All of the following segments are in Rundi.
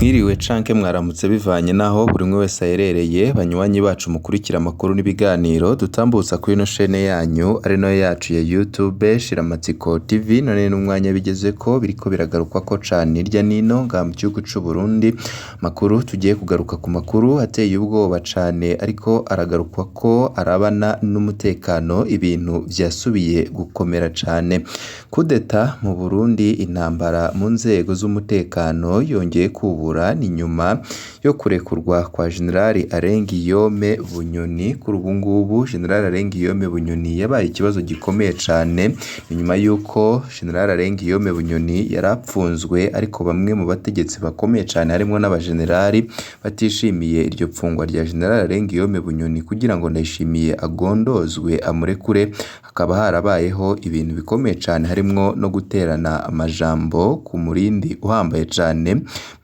Mwiriwe canke mwaramutse bivanye naho buri umwe wese aherereye, banywanyi bacu mukurikira amakuru n'ibiganiro dutambutsa kuri ino shene yanyu ari nayo yacu ya YouTube Shiramatsiko TV. None n'umwanya bigezeko biriko biragarukwako cane hirya nino ngaha mu gihugu c'u Burundi. Makuru tugiye kugaruka ku makuru ateye ubwoba cane ariko aragarukwako arabana n'umutekano, ibintu vyasubiye gukomera cane. Kudeta mu Burundi, intambara mu nzego z'umutekano yongeye kubura, ni nyuma yo kurekurwa kwa Jenerali Arengiyome Bunyoni. Kuri ubu ngubu Jenerali Arengiyome Bunyoni yabaye ikibazo gikomeye cane, ni nyuma yuko Jenerali Arengiyome Bunyoni yari apfunzwe, ariko bamwe mu bategetsi bakomeye cane harimwo n'abajenerali batishimiye iryo pfungwa rya Jenerali Arengiyome Bunyoni kugira ngo Ndayishimiye agondozwe amurekure, hakaba harabayeho ibintu bikomeye cane harimwo no guterana amajambo ku murindi uhambaye cane.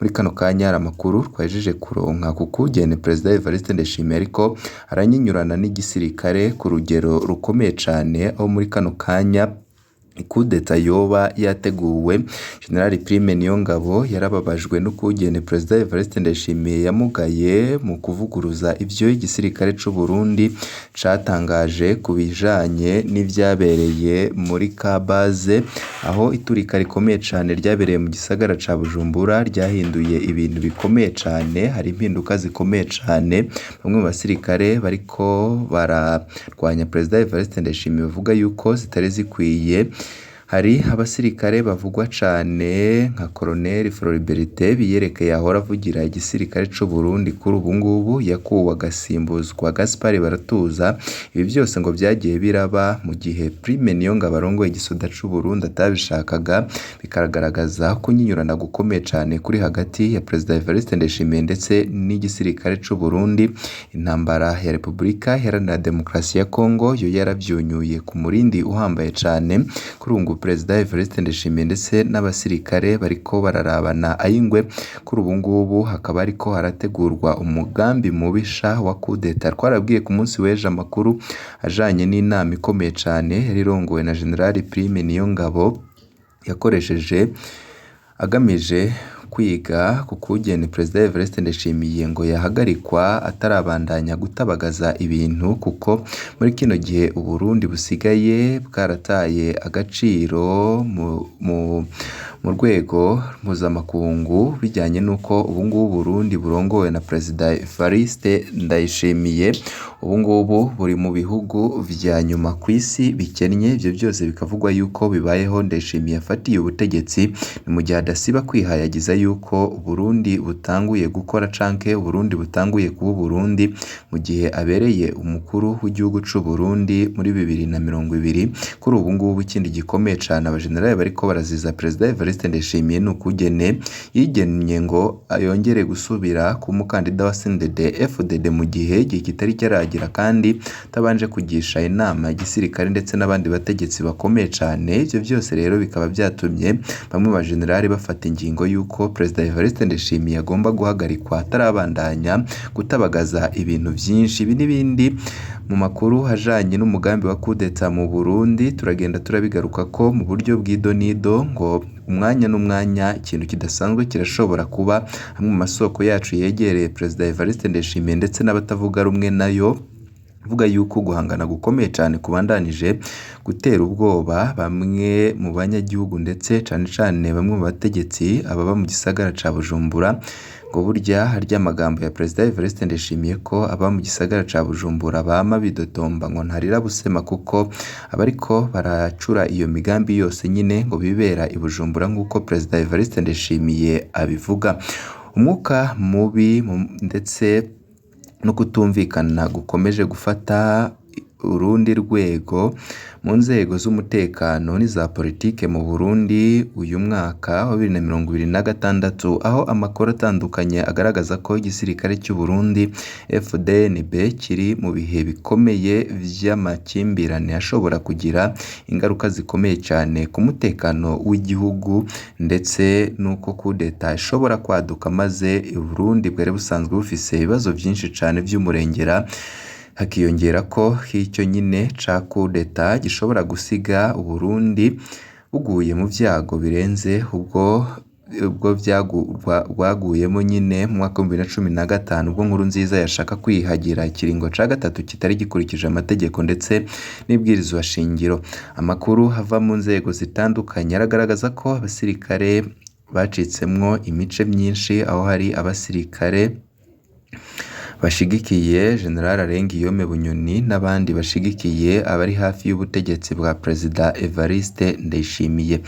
Muri kano kanya hari amakuru twahejeje kuronka ku kugene Perezida Evariste Ndayishimiye ariko aranyinyurana n'igisirikare ku rugero rukomeye cane, aho muri kano kanya ikudeta yoba yateguwe. Jenerali Prime Niyongabo yarababajwe n'ukugene Perezida Evariste Ndayishimiye yamugaye mu kuvuguruza ivyo igisirikare c'u Burundi catangaje ku bijanye n'ivyabereye muri Kabaze, aho iturika rikomeye cane ryabereye mu gisagara ca Bujumbura ryahinduye ibintu bikomeye cane, hari impinduka zikomeye cane. Bamwe mu basirikare bariko bararwanya Perezida Evariste Ndayishimiye bavuga yuko zitari zikwiye. Hari abasirikare bavugwa cane nka Colonel Floribert Biyereke yahora avugira igisirikare c'u Burundi, kuri ubu ngubu yakuwe agasimbuzwa Gaspard Baratuza. Ibi vyose ngo vyagiye biraba mu gihe Prime Niyongabo arongoye igisoda c'u Burundi atabishakaga, bikagaragaza kunyinyurana gukomeye cane kuri hagati ya Perezida Evariste Ndayishimiye ndetse n'igisirikare c'u Burundi. Intambara ya Repubulika Iharanira Demokarasi ya Kongo yo yaravyunyuye ku murindi uhambaye cane. Kuri ubu ngubu Perezida Evariste Ndayishimiye ndetse n'abasirikare bariko bararabana ay'ingwe. Kuri ubu ngubu hakaba hariko harategurwa umugambi mubisha wa kudeta. Twarabwiye ku munsi w'ejo amakuru ajanye n'inama ikomeye cane yari irongowe na Jenerali Prime Niyongabo yakoresheje agamije kwiga ku kugene Perezida Evariste Ndayishimiye ngo yahagarikwa atarabandanya gutabagaza ibintu, kuko muri kino gihe Uburundi busigaye bwarataye agaciro mu rwego mpuzamakungu, bijyanye n'uko ubu ngubu Uburundi burongowe na Perezida Evariste Ndayishimiye. Ubu ngubu buri mu bihugu vya nyuma kw'isi bikennye, ivyo vyose bikavugwa yuko bibayeho Ndayishimiye afatiye ubutegetsi, ni mu gihe adasiba kwihayagiza yuko Uburundi butanguye gukora canke Uburundi butanguye kuba Uburundi, mu gihe abereye umukuru w'igihugu c'u Burundi muri 2020. Kuri ubu ngubu ikindi gikomeye cane abajenerali bariko baraziza Perezida Evariste Ndayishimiye ni ukugene yigennye ngo yongere gusubira kuba umukandida wa CNDD FDD mu gihe igihe kitari cyaragera, kandi atabanje kugisha inama igisirikare ndetse n'abandi bategetsi bakomeye cane. Ivyo vyose rero bikaba vyatumye bamwe mu bajenerali bafata ingingo yuko Perezida Evariste Ndayishimiye agomba guhagarikwa atarabandanya gutabagaza ibintu vyinshi. Ibi n'ibindi mu makuru ajanye n'umugambi wa kudeta mu Burundi turagenda turabigarukako mu buryo bw'idonido, ngo umwanya n'umwanya ikintu kidasanzwe kirashobora kuba. Amwe mu masoko yacu yegereye Perezida Evariste Ndayishimiye ndetse n'abatavuga rumwe nayo avuga yuko guhangana gukomeye cane kubandanije gutera ubwoba bamwe mu banyagihugu ndetse cane cane bamwe mu bategetsi ababa mu gisagara ca Bujumbura, ngo burya harya amagambo ya Perezida Evariste Ndayishimiye ko aba mu gisagara ca Bujumbura bama bidodomba ngo ntarira busema, kuko abariko baracura iyo migambi yose nyine ngo bibera i Bujumbura nk'uko Perezida Evariste Ndayishimiye abivuga. Umwuka mubi ndetse no kutumvikana gukomeje gufata urundi rwego mu nzego z'umutekano n'iza politike mu Burundi uyu mwaka wa 2026, aho amakuru atandukanye agaragaza ko igisirikare cy'u Burundi FDNB kiri mu bihe bikomeye vy'amakimbirane ashobora kugira ingaruka zikomeye cane ku mutekano w'igihugu, ndetse n'uko kudeta ishobora kwaduka maze Uburundi bwari busanzwe bufise ibibazo vyinshi cane vy'umurengera, hakiyongera ko icyo nyine ca kudeta gishobora gusiga Uburundi buguye mu vyago birenze ubwo ubwo rwaguyemo nyine mu mwaka w'2015 ubwo Nkurunziza yashaka kwihagira ikiringo ca gatatu kitari gikurikije amategeko ndetse n'ibwirizwa shingiro. Amakuru ava mu nzego zitandukanye aragaragaza ko abasirikare bacitsemwo imice myinshi, aho hari abasirikare bashigikiye General Arengiyome Bunyoni n'abandi bashigikiye abari hafi y'ubutegetsi bwa Perezida Evariste Ndayishimiye.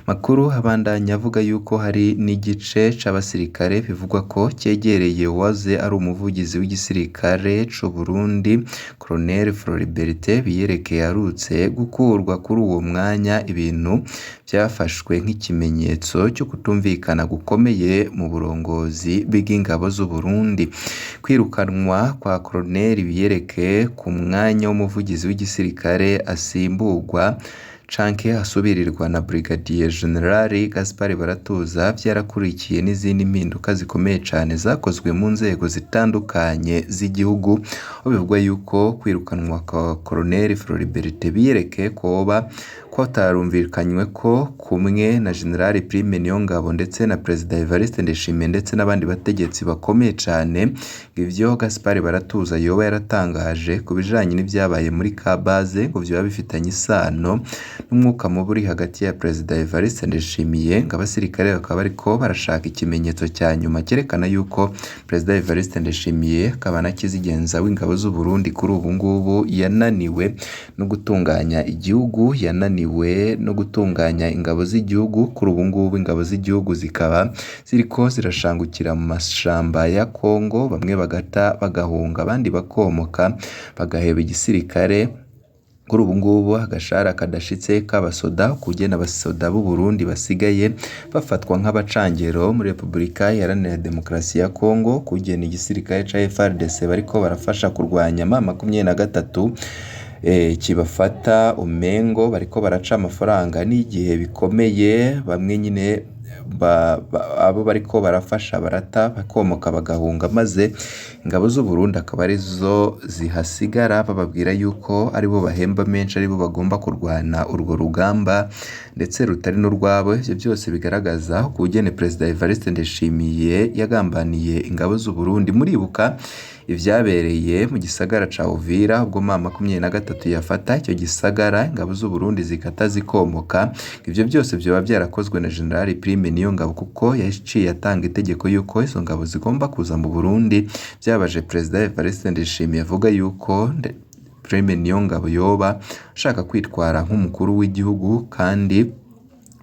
Makuru abandanya avuga yuko hari n'igice c'abasirikare bivugwa ko cegereye uwahoze ari umuvugizi w'igisirikare c'u Burundi Colonel Floribert Biyereke yaherutse gukurwa kuri uwo mwanya, ibintu byafashwe nk'ikimenyetso cyo kutumvikana gukomeye mu burongozi bw'ingabo z'u Burundi. Kwirukanwa kwa Colonel Biyereke ku mwanya w'umuvugizi w'igisirikare asimburwa canke asubirirwa na Brigadier General Gaspard Baratuza vyarakurikiye n'izindi mpinduka zikomeye cane zakozwe mu nzego zitandukanye z'igihugu, aho bivugwa yuko kwirukanwa kwa Colonel Floribert Biyereke kwoba kwatarumvikanywe ko kumwe na General Prime Niyongabo ndetse na Perezida Evariste Ndayishimiye ndetse n'abandi bategetsi bakomeye cane. Ivyo Gaspard Baratuza yoba yaratangaje ku bijanye n'ivyabaye muri Kabaze ngo vyoba bifitanye isano n'umwuka mubi uri hagati ya Perezida Evariste Ndayishimiye, ngo abasirikare bakaba bariko barashaka ikimenyetso cya nyuma cyerekana yuko Perezida Evariste Ndayishimiye akaba na kizigenza w'ingabo z'u Burundi kuri ubu ngubu yananiwe no gutunganya igihugu, yananiwe no gutunganya ingabo z'igihugu. Kuri ubu ngubu ingabo z'igihugu zikaba ziriko zirashangukira mu mashamba ya Kongo, bamwe bagata bagahunga, abandi bakomoka bagaheba igisirikare. Kuri ubu ngubu agashahara kadashitse k'abasoda, kugena abasoda b'u Burundi basigaye bafatwa nk'abacangero muri Repubulika Iharanira Demokarasi ya Kongo, kugena igisirikare ca FARDC bariko barafasha kurwanya M23 kibafata umengo bariko baraca amafaranga n'igihe bikomeye, bamwe nyine abo bariko barafasha barata bakomoka bagahunga, maze ingabo z'u Burundi akaba arizo zihasigara, bababwira yuko aribo bahemba menshi, aribo bagomba kurwana urwo rugamba ndetse rutari n'urwabo. Ivyo byose bigaragaza ukugene Perezida Evariste Ndayishimiye yagambaniye ingabo z'u Burundi. Muribuka ivyabereye mu gisagara ca Uvira ubwo M23 yafata icyo gisagara, ingabo z'u Burundi zikata zikomoka. Ivyo byose vyoba vyarakozwe na General Prime Niyongabo, kuko yaciye atanga itegeko yuko izo ngabo zigomba kuza mu Burundi. Vyabaje Perezida Evariste Ndayishimiye avuga yuko Prime Niyongabo yoba ashaka kwitwara nk'umukuru w'igihugu, kandi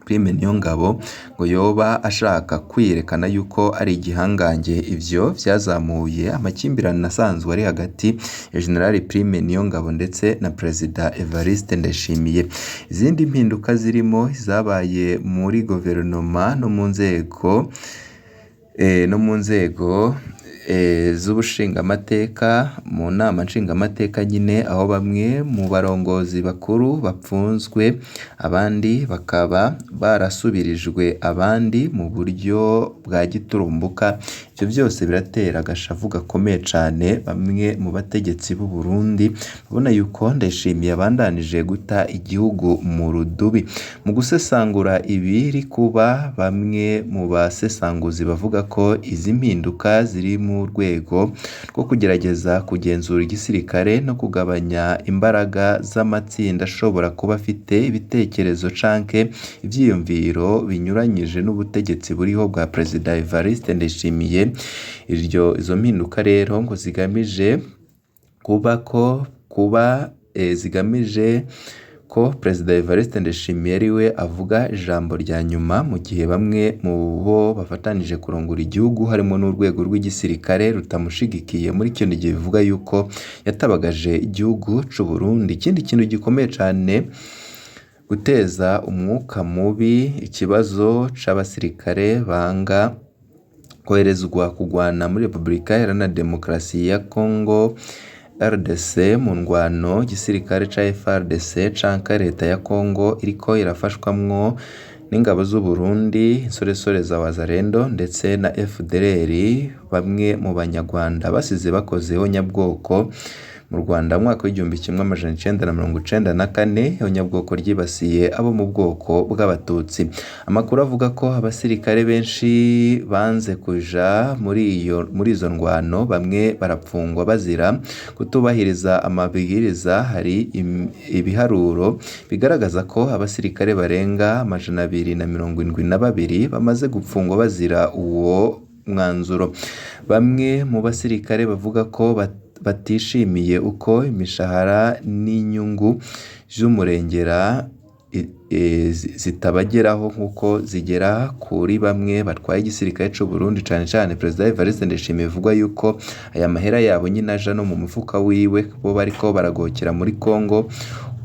Prime Niyongabo ngo yoba ashaka kwiyerekana yuko ari igihangange. Ivyo vyazamuye amakimbirane asanzwe ari hagati ya General Prime Niyongabo ndetse na Perezida Evariste Ndayishimiye. Izindi mpinduka zirimo izabaye muri guverinoma no mu nzego z'ubushingamateka, mu nama nshingamateka nyine, aho bamwe mu barongozi bakuru bapfunzwe, abandi bakaba barasubirijwe abandi mu buryo bwa giturumbuka. Ivyo byose biratera agashavu gakomeye cane bamwe mu bategetsi b'u Burundi babona yuko Ndayishimiye abandanije guta igihugu mu rudubi. Mu gusesangura ibiri kuba, bamwe mu basesanguzi bavuga ko izi mpinduka ziri mu rwego rwo kugerageza kugenzura igisirikare no kugabanya imbaraga z'amatsinda ashobora kuba afite ibitekerezo canke ivyiyumviro binyuranyije n'ubutegetsi buriho bwa Perezida Evariste Ndayishimiye. Izo mpinduka rero ngo zigamije kuba zigamije ko Perezida Evariste Ndayishimiye ari we avuga ijambo rya nyuma, mu gihe bamwe mu bo bafatanije kurongora igihugu harimo n'urwego rw'igisirikare rutamushigikiye muri kino gihe, bivuga yuko yatabagaje igihugu c'u Burundi. Ikindi kintu gikomeye cane guteza umwuka mubi, ikibazo c'abasirikare banga koherezwa kugwana muri Repubulika Iharanira Demokarasi ya Kongo RDC mu ngwano igisirikare ca FARDC canke leta ya Kongo iriko irafashwamwo n'ingabo z'u Burundi, insoresore za Wazalendo ndetse na FDLR, bamwe mu banyarwanda basize bakozeho nyabwoko mu Rwanda mu mwaka w'1994, ihonyabwoko ryibasiye abo mu bwoko bw'Abatutsi. Amakuru avuga ko abasirikare benshi banze kuja muri izo ndwano, bamwe barapfungwa bazira kutubahiriza amabwiriza. Hari ibiharuro bigaragaza ko abasirikare barenga 272 bamaze gupfungwa bazira uwo mwanzuro. Bamwe mu basirikare bavuga ko batishimiye uko imishahara n'inyungu z'umurengera zitabageraho nk'uko zigera kuri bamwe batwaye igisirikare c'u Burundi, cane cane Perezida Evariste Ndayishimiye. Bivugwa yuko aya mahera yabo nyine aja no mu mufuka wiwe, bo bariko baragokera muri Congo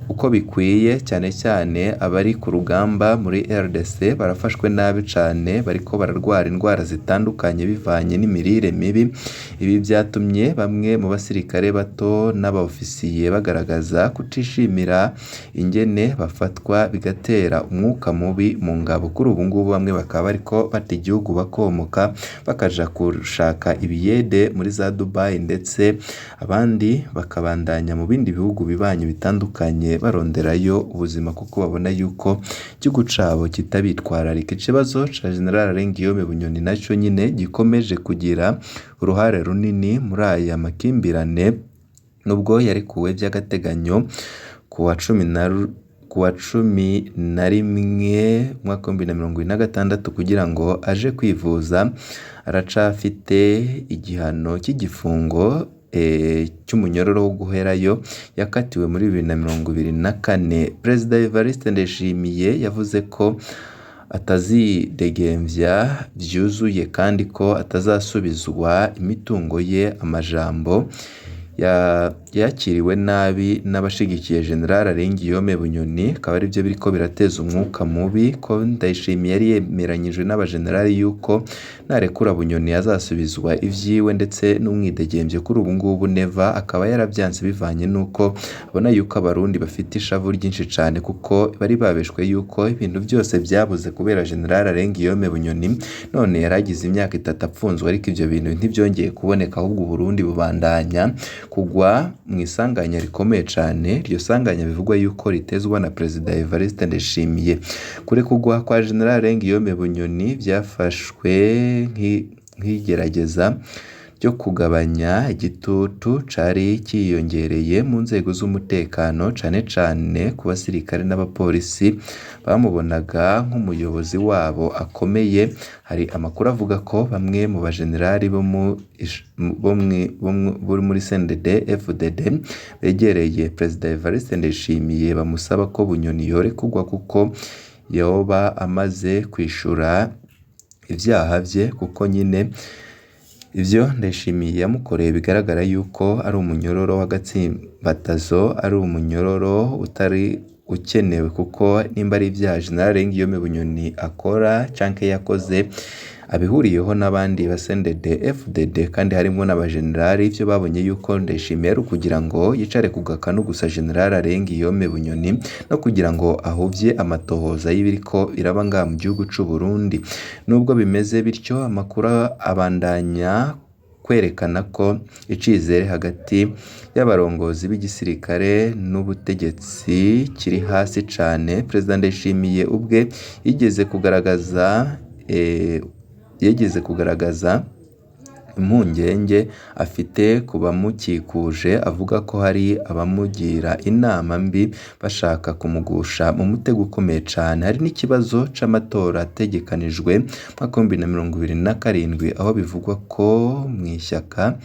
uko bikwiye, cyane cyane abari ku rugamba muri RDC barafashwe nabi cane, bariko bararwara indwara zitandukanye bivanye n'imirire mibi. Ibi vyatumye bamwe mu basirikare bato n'abaofisiye bagaragaza kutishimira ingene bafatwa, bigatera umwuka mubi mu ngabo. Kuri ubu ngubu bamwe bakaba bariko bata igihugu bakomoka, bakaja gushaka ibiyede muri za Dubai, ndetse abandi bakabandanya mu bindi bihugu bibanyi bitandukanye baronderayo ubuzima, kuko babona yuko igihugu cabo kitabitwararika. Ikibazo ca General Alain Guillaume Bunyoni naco nyine gikomeje kugira uruhare runini muri aya makimbirane, nubwo yarekuwe vy'agateganyo kuwa 11 umwaka w'2026 kugira ngo aje kwivuza, aracafite igihano cy'igifungo cy'umunyororo wo guherayo yakatiwe muri 2024. Perezida Evariste Ndayishimiye yavuze ko atazidegemvya vyuzuye kandi ko atazasubizwa imitungo ye. Amajambo yakiriwe nabi n'abashigikiye General Alain Guillaume Bunyoni, akaba arivyo biriko birateza umwuka mubi, ko Ndayishimiye yari yemeranyijwe n'abajenerali yuko narekura Bunyoni azasubizwa ivyiwe ndetse n'umwidegemvyo. Kuri ubu ngubu Neva akaba yaravyanse bivanye n'uko abona yuko Abarundi bafite ishavu ryinshi cane, kuko bari babeshwe yuko ibintu vyose vyabuze kubera General Alain Guillaume Bunyoni, none yaragize imyaka 3 apfunzwe, ariko ivyo bintu ntivyongeye kuboneka, ahubwo Uburundi bubandanya kugwa mu isanganya rikomeye cane. Iryo sanganya bivugwa yuko ritezwa na Perezida Evariste Ndayishimiye. Kurekurwa kwa General Alain Guillaume Bunyoni vyafashwe nk'igerageza ryo kugabanya igitutu cari ciyongereye mu nzego z'umutekano, cane cane ku basirikare n'abapolisi bamubonaga nk'umuyobozi wabo akomeye. Hari amakuru avuga ko bamwe mu bajenerali bo muri CNDD FDD begereye Perezida Evariste Ndayishimiye bamusaba ko Bunyoni yorekurwa kuko yoba amaze kwishura ivyaha vye, kuko nyine ivyo Ndayishimiye yamukoreye bigaragara yuko ari umunyororo w'agatsimbatazo, ari umunyororo utari ukenewe, kuko nimba ari ivyaha General Alain Guillaume Bunyoni akora canke yakoze abihuriyeho n'abandi ba CNDD FDD, kandi harimwo n'abajenerali, ivyo babonye yuko Ndayishimiye ari ukugira ngo yicare ku gakanu gusa General Alain Guillaume Bunyoni, no kugira ngo ahuvye amatohoza y'ibiriko biraba ngaha mu gihugu c'u Burundi. Nubwo bimeze bityo, amakuru abandanya kwerekana ko icizere hagati y'abarongozi b'igisirikare n'ubutegetsi kiri hasi cane. Perezida Ndayishimiye ubwe yigeze kugaragaza impungenge afite ku bamukikuje, avuga ko hari abamugira inama mbi bashaka kumugusha mu mutego ukomeye cane. Hari n'ikibazo c'amatora ategekanijwe mu mwaka w'2027, aho bivugwa ko mw'ishyaka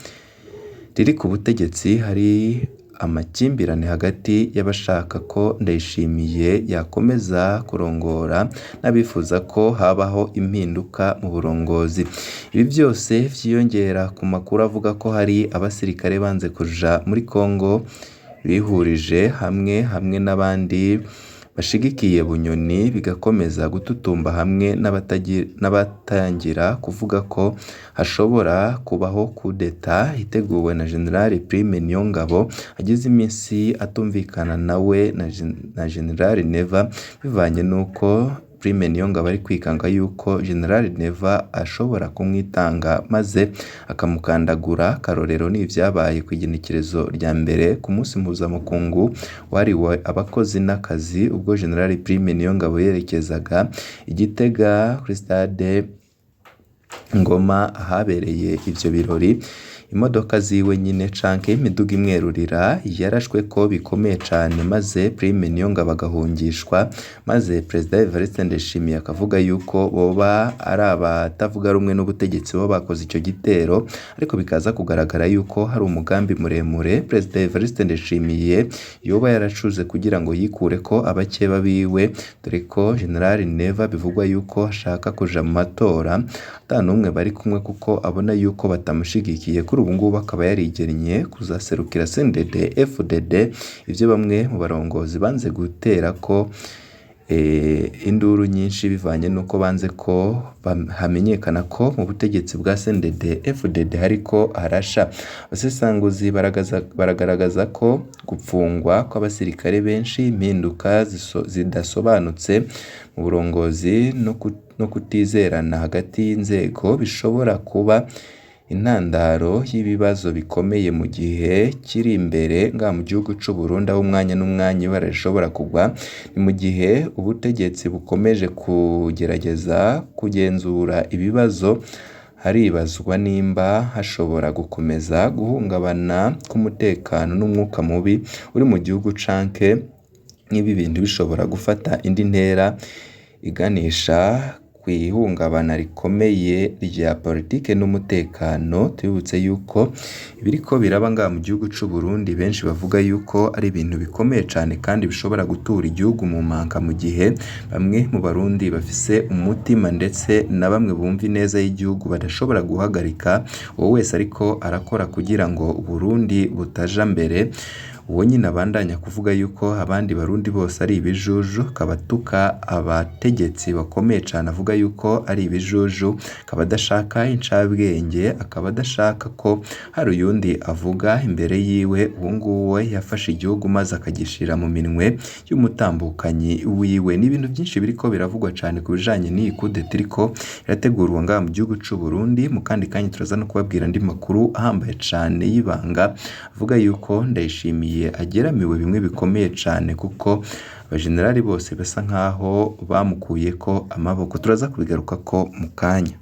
riri ku butegetsi hari amakimbirane hagati y'abashaka ko Ndayishimiye yakomeza kurongora n'abifuza ko habaho impinduka mu burongozi. Ibi byose vyiyongera ku makuru avuga ko hari abasirikare banze kuja muri Congo bihurije hamwe n'abandi bashigikiye Bunyoni, bigakomeza gututumba hamwe n'abatangira kuvuga ko hashobora kubaho kudeta iteguwe na General Prime Niyongabo, agize iminsi atumvikana nawe na General Neva bivanye n'uko Prime Niyongabo ari kwikanga yuko General Neva ashobora kumwitanga maze akamukandagura. Karorero ni ivyabaye kw'igenekerezo rya mbere ku munsi mpuzamakungu wahariwe abakozi n'akazi, ubwo General Prime Niyongabo yerekezaga i Gitega kuri stade Ngoma ahabereye ivyo birori. Imodoka ziwe nyine canke imiduga imwerurira yarashwe ko bikomeye cane, maze Prime Niyongabo agahungishwa, maze Perezida Evariste Ndayishimiye akavuga yuko boba ari abatavuga rumwe n'ubutegetsi bo bakoze ico gitero, ariko bikaza kugaragara yuko hari umugambi muremure Perezida Evariste Ndayishimiye yoba yaracuze kugira ngo yikureko abakeba biwe, dore ko General Neva bivugwa yuko ashaka kuja mu matora ata n'umwe bari kumwe kuko abona yuko batamushigikiye. Kuri ubu ngubu akaba yarigennye kuzaserukira CNDD FDD, ivyo bamwe mu barongozi banze gutera ko induru nyinshi bivanye n'uko banze ko hamenyekana ko mu butegetsi bwa CNDD FDD hariko harasha. Abasesanguzi baragaragaza ko gupfungwa kw'abasirikare benshi, impinduka zidasobanutse mu burongozi no kutizerana hagati y'inzego bishobora kuba intandaro y'ibibazo bikomeye mu gihe kiri imbere ngaha mu gihugu c'u Burundi, aho umwanya n'umwanya ibara rishobora kugwa. Ni mu gihe ubutegetsi bukomeje kugerageza kugenzura ibibazo, haribazwa nimba hashobora gukomeza guhungabana k'umutekano n'umwuka mubi uri mu gihugu, canke niba ibintu bishobora gufata indi ntera iganisha kw'ihungabana rikomeye rya politike n'umutekano. Tubibutse yuko ibiriko biraba ngaha mu gihugu c'u Burundi benshi bavuga yuko ari ibintu bikomeye cane kandi bishobora gutura igihugu mu manka, mu gihe bamwe mu Barundi bafise umutima ndetse na bamwe bumva ineza y'igihugu badashobora guhagarika uwo wese ariko arakora kugira ngo Uburundi butaja mbere. Uwo nyine abandanya kuvuga yuko abandi Barundi bose ari ibijuju, akaba atuka abategetsi bakomeye cane avuga yuko ari ibijuju, akaba adashaka incabwenge, akaba adashaka ko hari uyundi avuga imbere yiwe. Uwo nguwo yafashe igihugu maze akagishira mu minwe y'umutambukanyi wiwe. Ni ibintu byinshi biriko biravugwa cane ku bijanye n'iyi kudeta iriko irategurwa ngaha mu gihugu c'u Burundi. Mu kandi kanya turaza no kubabwira andi makuru ahambaye cane y'ibanga avuga yuko Ndayishimiye ageramiwe bimwe bikomeye cane, kuko abajenerali bose basa nkaho bamukuyeko amaboko. Turaza kubigarukako mu kanya.